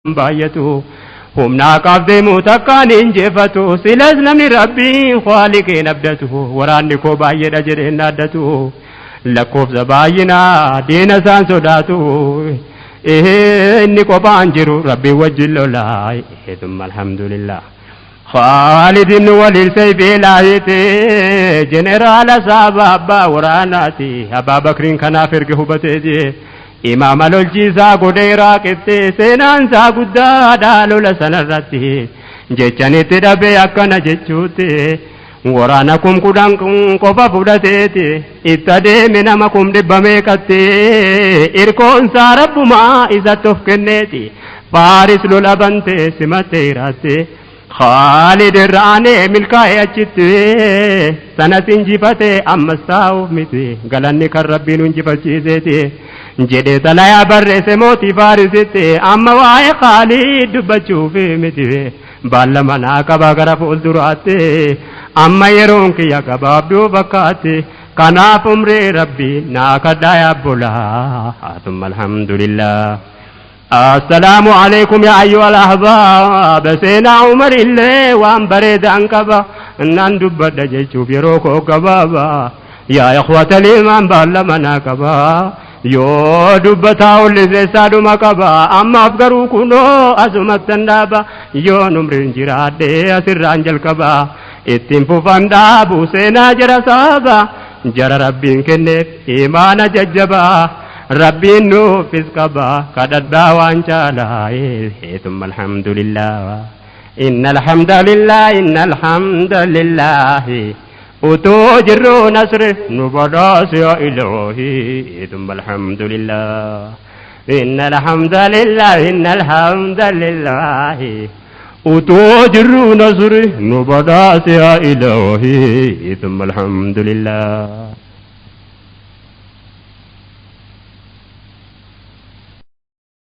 Baay'atu humnaa qaaf deemu takkaan injifatu. Silas namni Rabbiin Khaaliqeen abdatu, waraanni koo baay'eedha jedheen dhaaddatu, lakkoofsa baay'inaa diina isaan sodaatu. Inni qophaan jiru Rabbiin wajjin lolaa. Thumma alhamdulillah. Khaalid ibn Waliid sayfii laayite, jeneraala saaba, abbaa waraanaati. Abbaa Bakriin kanaaf erga hubateeti imaama lolchiisaa godhee Iraaqitti. Seenaan isaa guddaadha. Lola sanarratti jechanitti dhabee akkana jechuutti, waraana 10,000 qofa fudhateeti itti adeeme nama 100,000 meeqatti. Irkoonsaa Rabbumaa isatti of kenneeti. Faaris lola bantee simattee Iraatti. Khaalid irraanee milkaa'ee achitti sanas injifatee, ammas taa'uuf miti, galanni kan Rabbiin injifachiiseeti jedhee xalayaa barreesse mootii Faarisitti. Amma waa'ee Khaalid dubbachuuf miti, baallama naa qaba gara fuulduraatti. Amma yeroon kiyya gabaabduu fakkaatti, kanaaf umrii Rabbii naa kadhaa yaabbolaa. Thumma alhamdulillah. السلام عليكم يا أيها الأحباب. Seenaa Umar illee waan bareedaan qaba, naan dubbadha jechuuf yeroo koo gabaaba. يا إخوة الإيمان, baallama naa qaba, yoo dubbataa olliseessaadhuma qaba. Ammaaf garuu kunoo asumattan dhaaba. Yoon umriin jiraadhe asirraan jalqaba, ittiin fufan dhaabu seenaa jara saaba, jara Rabbiin kenneef imaana jajjabaa. Rabbiin nuufis qaba, kadhadhaa waan caalaa. ثم الحمد لله. إن الحمد لله، إن الحمد لله, utuu jirru nasri nu badhaas يا إلهي. ثم الحمد لله. إن الحمد لله، إن الحمد لله, utuu jirru nasri nu badhaas يا إلهي. ثم الحمد لله.